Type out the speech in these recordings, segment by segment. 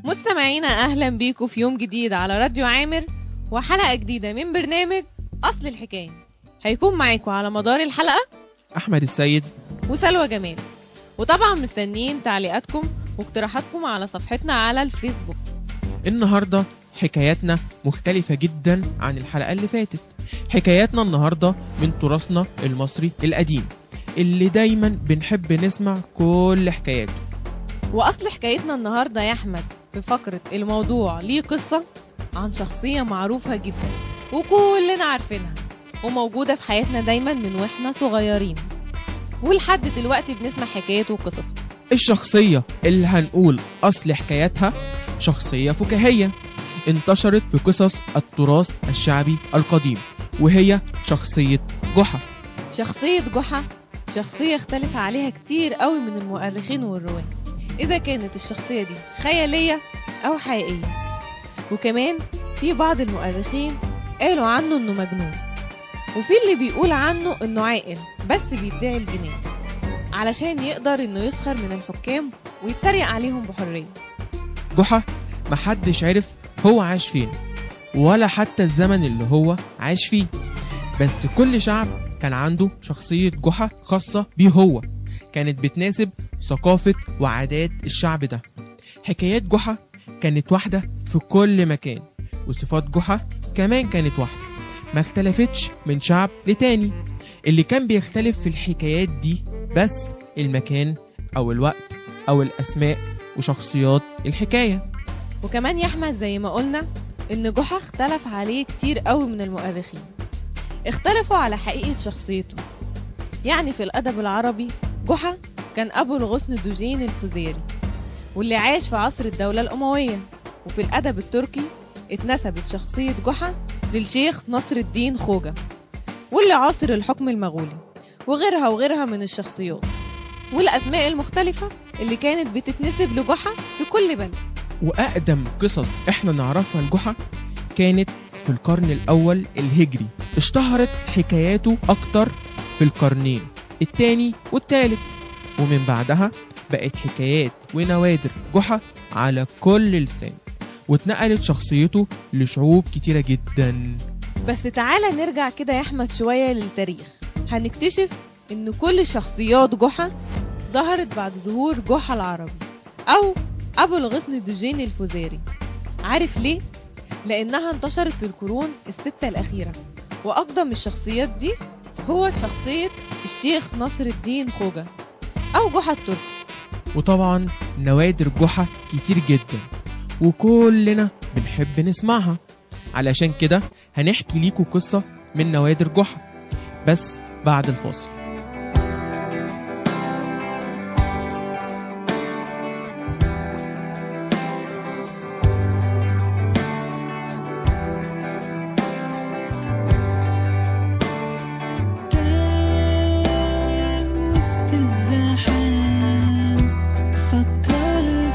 مستمعينا اهلا بيكم في يوم جديد على راديو عامر وحلقة جديدة من برنامج أصل الحكاية. هيكون معاكم على مدار الحلقة أحمد السيد وسلوى جمال، وطبعا مستنيين تعليقاتكم واقتراحاتكم على صفحتنا على الفيسبوك. النهاردة حكاياتنا مختلفة جدا عن الحلقة اللي فاتت. حكاياتنا النهاردة من تراثنا المصري القديم اللي دايما بنحب نسمع كل حكاياته. وأصل حكايتنا النهاردة يا أحمد في فقرة الموضوع ليه قصة عن شخصية معروفة جدا وكلنا عارفينها وموجودة في حياتنا دايما من واحنا صغيرين، ولحد دلوقتي بنسمع حكاياته وقصصه. الشخصية اللي هنقول أصل حكايتها شخصية فكاهية انتشرت في قصص التراث الشعبي القديم، وهي شخصية جحا. شخصية جحا شخصية اختلف عليها كتير قوي من المؤرخين والرواة إذا كانت الشخصية دي خيالية أو حقيقية، وكمان في بعض المؤرخين قالوا عنه إنه مجنون، وفي اللي بيقول عنه إنه عاقل بس بيدعي الجنان علشان يقدر إنه يسخر من الحكام ويتريق عليهم بحرية. جحا محدش عرف هو عاش فين ولا حتى الزمن اللي هو عاش فيه، بس كل شعب كان عنده شخصية جحا خاصة بيه هو، كانت بتناسب ثقافة وعادات الشعب ده. حكايات جحا كانت واحدة في كل مكان، وصفات جحا كمان كانت واحدة ما اختلفتش من شعب لتاني. اللي كان بيختلف في الحكايات دي بس المكان أو الوقت أو الأسماء وشخصيات الحكاية. وكمان يا أحمد زي ما قلنا إن جحا اختلف عليه كتير قوي من المؤرخين، اختلفوا على حقيقة شخصيته. يعني في الأدب العربي جحا كان أبو الغصن دوجين الفزيري واللي عاش في عصر الدولة الأموية، وفي الأدب التركي اتنسبت شخصية جحا للشيخ نصر الدين خوجة واللي عاصر الحكم المغولي، وغيرها وغيرها من الشخصيات والأسماء المختلفة اللي كانت بتتنسب لجحا في كل بلد. وأقدم قصص احنا نعرفها لجحا كانت في القرن الأول الهجري، اشتهرت حكاياته أكتر في القرنين الثاني والثالث، ومن بعدها بقت حكايات ونوادر جحا على كل لسان، واتنقلت شخصيته لشعوب كتيرة جدا. بس تعالى نرجع كده يا أحمد شوية للتاريخ، هنكتشف إن كل شخصيات جحا ظهرت بعد ظهور جحا العربي أو أبو الغصن دوجين الفزاري. عارف ليه؟ لأنها انتشرت في القرون الستة الأخيرة، وأقدم الشخصيات دي هو شخصية الشيخ نصر الدين خوجة أو جحا التركي. وطبعا نوادر جحا كتير جدا وكلنا بنحب نسمعها، علشان كده هنحكي ليكوا قصة من نوادر جحا بس بعد الفاصل.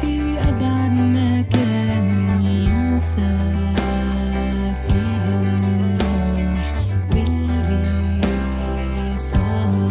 فيه اللي راح واللي صار.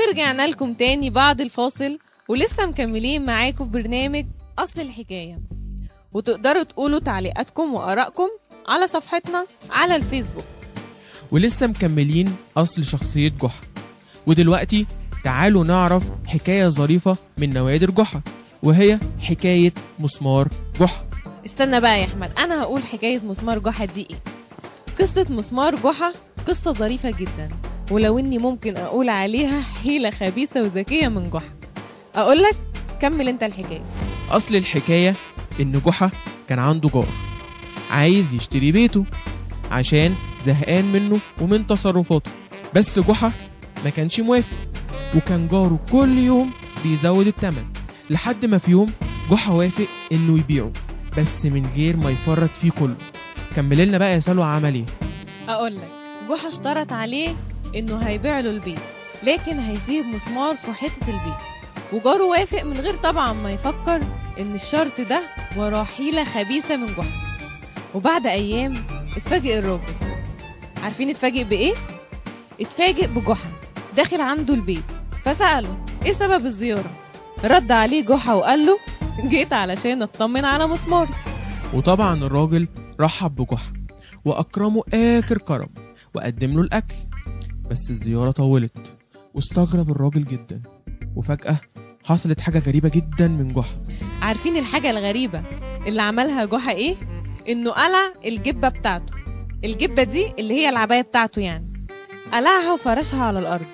ورجعنا لكم تاني بعد الفاصل، ولسه مكملين معاكم في برنامج أصل الحكاية، وتقدروا تقولوا تعليقاتكم وآرائكم على صفحتنا على الفيسبوك. ولسه مكملين أصل شخصية جحا، ودلوقتي تعالوا نعرف حكاية ظريفة من نوادر جحا، وهي حكاية مسمار جحا. استنى بقى يا أحمد، أنا هقول حكاية مسمار جحا دي إيه. قصة مسمار جحا قصة ظريفة جدا، ولو إني ممكن أقول عليها حيلة خبيثة وذكية من جحا. أقولك كمل أنت الحكاية. أصل الحكاية إن جحا كان عنده جار عايز يشتري بيته عشان زهقان منه ومن تصرفاته، بس جحا ما كانش موافق، وكان جاره كل يوم بيزود الثمن، لحد ما في يوم جحا وافق إنه يبيعه بس من غير ما يفرط فيه كله. كمل لنا بقى يا سلوى عمل إيه. أقولك جحا اشترط عليه إنه هيبيع له البيت، لكن هيسيب مسمار في حتة البيت، وجاره وافق من غير طبعا ما يفكر إن الشرط ده وراه حيلة خبيثة من جحا. وبعد أيام اتفاجئ الراجل. عارفين اتفاجئ بإيه؟ اتفاجئ بجحا داخل عنده البيت، فسأله إيه سبب الزيارة؟ رد عليه جحا وقال له جيت علشان اطمن على مسمار. وطبعا الراجل رحب بجحا وأكرمه آخر كرم وقدم له الأكل، بس الزيارة طولت واستغرب الراجل جدا، وفجأة حصلت حاجة غريبة جدا من جحا. عارفين الحاجة الغريبة اللي عملها جحا إيه؟ إنه قلع الجبة بتاعته، الجبة دي اللي هي العباية بتاعته يعني، قلعها وفرشها على الأرض.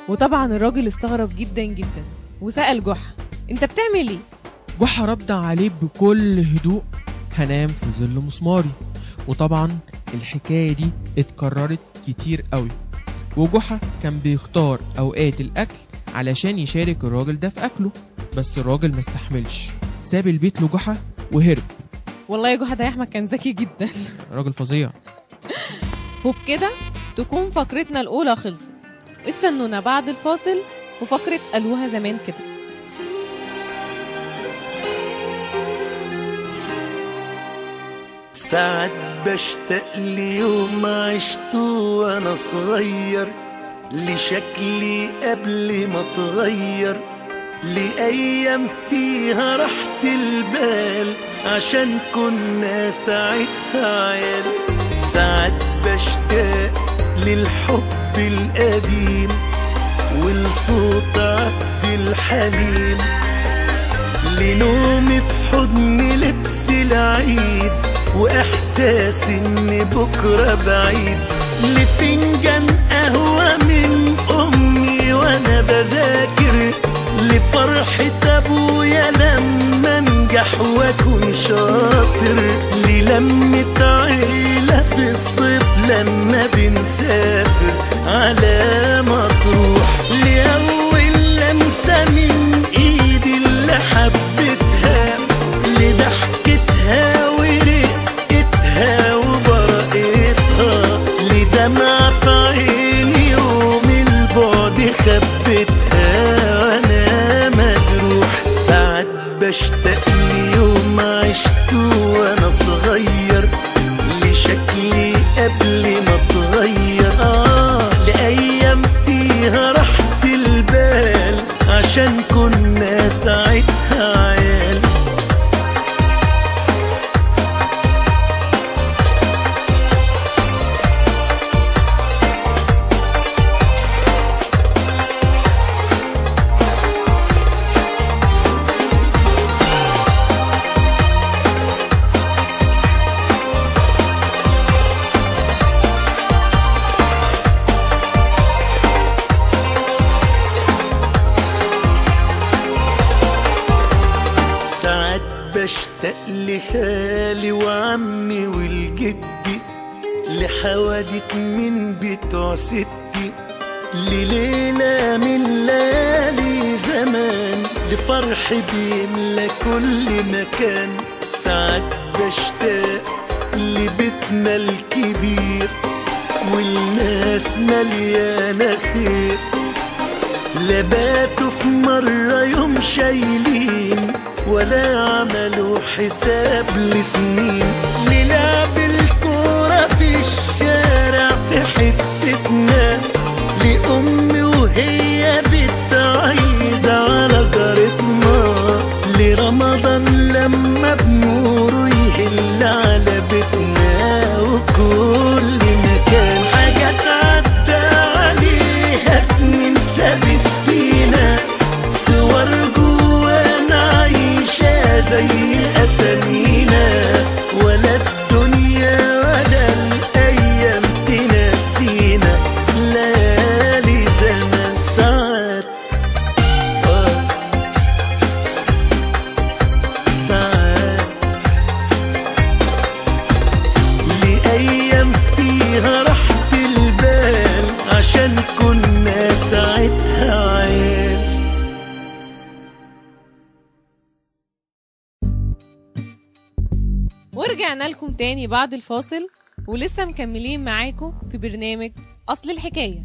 وطبعا الراجل استغرب جدا جدا وسأل جحا أنت بتعمل إيه؟ جحا رد عليه بكل هدوء هنام في ظل مسماري. وطبعا الحكاية دي اتكررت كتير قوي، وجحا كان بيختار أوقات الأكل علشان يشارك الراجل ده في أكله، بس الراجل ما استحملش، ساب البيت لجحا وهرب. والله يا جحا ده يا أحمد كان ذكي جدا، راجل فظيع. وبكده تكون فقرتنا الأولى خلصت. استنونا بعد الفاصل وفقرة قالوها زمان كده. ساعات بشتاق ليوم عشته وانا صغير، لشكلي قبل ما اتغير، لأيام فيها راحة البال عشان كنا ساعتها عيال. ساعات بشتاق للحب القديم ولصوت عبد الحليم، لنومي في حضن لبس العيد وإحساس إن بكرة بعيد، لفنجان قهوة من أمي وأنا بذاكر، لفرحة أبويا لما أنجح وأكون شاطر، للمة عيلة في الصيف لما بنسافر على مطروح، لأول لمسة من إيدي اللي حبتها، لضحكتها ورقتها وبرقتها، لدمعة في عيني يوم البعد خبتها وأنا مجروح. ساعات بشتاق ليوم عشته وأنا صغير، لشكلي قبل ما اتغير، لأيام فيها راحة البال عشان كنا ساعتها عيال. بشتاق لخالي وعمي والجدي، لحوادث من بتوع ستي، لليلة من ليالي زمان، لفرح بيملى كل مكان. ساعات بشتاق لبيتنا الكبير والناس مليانة خير، لا باتوا في مرة يوم شايلين ولا عملوا حساب لسنين، نلعب الكورة في الشارع في حتتنا، لأمي وهي بت زي أسامينا، ولا الدنيا ولا الأيام تنسينا ليالي زمان ساعات. ساعات لأيام فيها راحة البال عشان كنا ساعتها عيال. ورجعنا لكم تاني بعد الفاصل، ولسه مكملين معاكم في برنامج أصل الحكاية.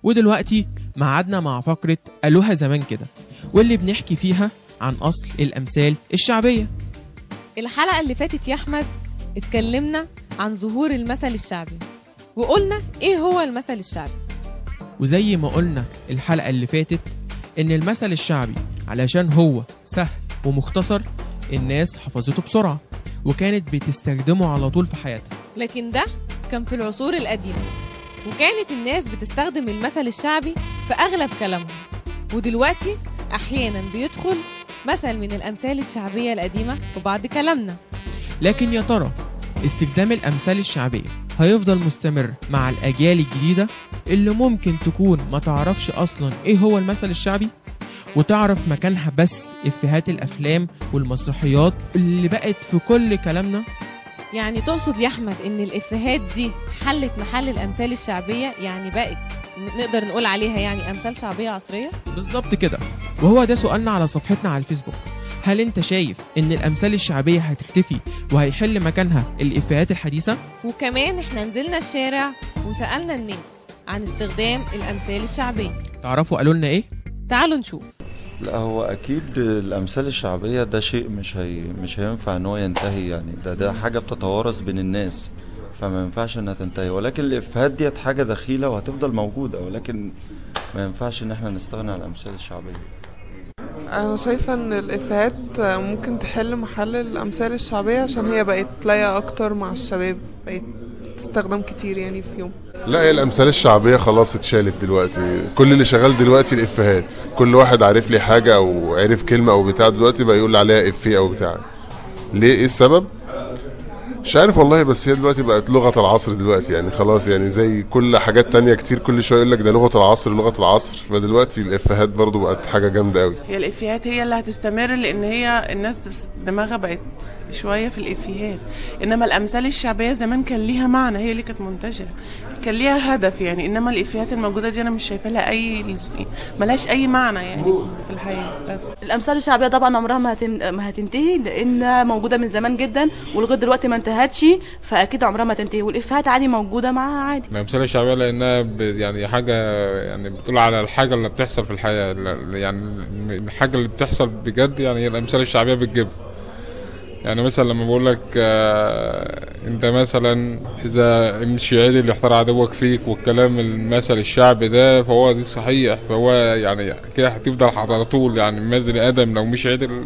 ودلوقتي معادنا مع فقرة قالوها زمان كده، واللي بنحكي فيها عن أصل الأمثال الشعبية. الحلقة اللي فاتت يا أحمد اتكلمنا عن ظهور المثل الشعبي، وقلنا إيه هو المثل الشعبي. وزي ما قلنا الحلقة اللي فاتت إن المثل الشعبي علشان هو سهل ومختصر الناس حفظته بسرعة وكانت بتستخدمه على طول في حياتها. لكن ده كان في العصور القديمة، وكانت الناس بتستخدم المثل الشعبي في أغلب كلامهم. ودلوقتي أحيانا بيدخل مثل من الأمثال الشعبية القديمة في بعض كلامنا. لكن يا ترى استخدام الأمثال الشعبية هيفضل مستمر مع الأجيال الجديدة اللي ممكن تكون ما تعرفش أصلا إيه هو المثل الشعبي، وتعرف مكانها بس إفيهات الأفلام والمسرحيات اللي بقت في كل كلامنا؟ يعني تقصد يا أحمد إن الإفيهات دي حلت محل الأمثال الشعبية، يعني بقت نقدر نقول عليها يعني أمثال شعبية عصرية؟ بالظبط كده، وهو ده سؤالنا على صفحتنا على الفيسبوك. هل أنت شايف إن الأمثال الشعبية هتختفي وهيحل مكانها الإفيهات الحديثة؟ وكمان إحنا نزلنا الشارع وسألنا الناس عن استخدام الأمثال الشعبية. تعرفوا قالوا لنا إيه؟ تعالوا نشوف. لا، هو اكيد الامثال الشعبية ده شيء مش هينفع ان هو ينتهي، يعني ده حاجة بتتوارث بين الناس، فما ينفعش انها تنتهي. ولكن الافيهات ديت حاجة دخيله وهتفضل موجودة، ولكن ما ينفعش ان احنا نستغنى عن الامثال الشعبية. انا شايفه ان الافيهات ممكن تحل محل الامثال الشعبية، عشان هي بقت لايقة اكتر مع الشباب، بقت تستخدم كتير يعني في يوم. لا، هي الامثال الشعبية خلاص اتشالت دلوقتي، كل اللي شغال دلوقتي الافيهات، كل واحد عارف لي حاجة او عارف كلمة او بتاع دلوقتي بقى يقول عليها افيه او بتاع. ليه؟ ايه السبب؟ مش عارف والله، بس هي دلوقتي بقت لغة العصر دلوقتي، يعني خلاص، يعني زي كل حاجات تانية كتير كل شوية يقول لك ده لغة العصر لغة العصر، فدلوقتي الافيهات برضو بقت حاجة جامدة قوي. هي الافيهات هي اللي هتستمر، لان هي الناس دماغها بقت شوية في الافيهات، انما الامثال الشعبية زمان كان ليها معنى، هي اللي كانت منتشرة، كان ليها هدف يعني. انما الافيهات الموجودة دي انا مش شايفه لها اي، ملهاش اي معنى يعني في الحياة. بس الامثال الشعبية طبعا عمرها ما هتنتهي، لانها موجودة من زمان جدا ولغاية دلوقتي ما انتهتش، فاكيد عمرها ما تنتهي. والافيهات عادي موجودة معاها عادي. الامثال الشعبية لانها يعني حاجة، يعني بتقول على الحاجة اللي بتحصل في الحياة، يعني الحاجة اللي بتحصل بجد، يعني هي الامثال الشعبية بتجيبها. يعني مثلا لما بقول لك انت مثلا اذا امشي عدل يحتار عدوك فيك، والكلام المثل الشعبي ده، فهو دي صحيح، فهو يعني كده هتفضل على طول، يعني بني ادم لو مش عدل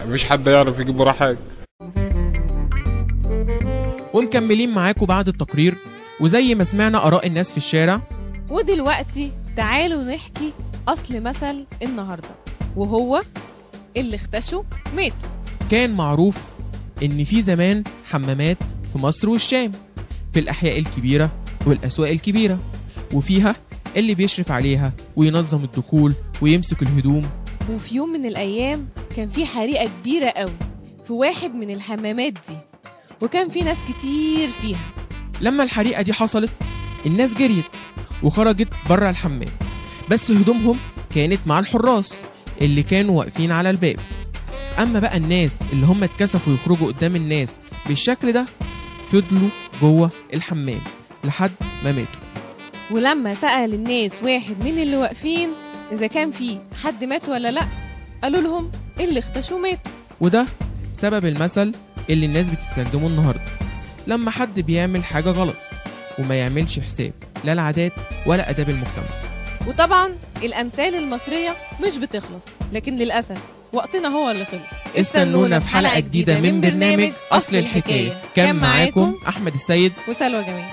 مش حد يعرف يجيب وراه حاجة. ومكملين معاكم بعد التقرير، وزي ما سمعنا آراء الناس في الشارع. ودلوقتي تعالوا نحكي أصل مثل النهاردة، وهو اللي اختشوا ماتوا. كان معروف إن في زمان حمامات في مصر والشام، في الأحياء الكبيرة والأسواق الكبيرة، وفيها اللي بيشرف عليها وينظم الدخول ويمسك الهدوم. وفي يوم من الأيام كان في حريقة كبيرة قوي في واحد من الحمامات دي، وكان في ناس كتير فيها. لما الحريقة دي حصلت الناس جريت وخرجت بره الحمام، بس هدومهم كانت مع الحراس اللي كانوا واقفين على الباب. أما بقى الناس اللي هم اتكسفوا يخرجوا قدام الناس بالشكل ده فضلوا جوه الحمام لحد ما ماتوا. ولما سأل الناس واحد من اللي واقفين إذا كان في حد مات ولا لأ، قالوا لهم اللي اختشوا ماتوا. وده سبب المثل اللي الناس بتستخدمه النهارده لما حد بيعمل حاجة غلط وما يعملش حساب لا العادات ولا آداب المجتمع. وطبعا الأمثال المصرية مش بتخلص، لكن للأسف وقتنا هو اللي خلص. استنونا في حلقة جديدة من برنامج أصل الحكاية. كان معاكم أحمد السيد وسلوى جمال.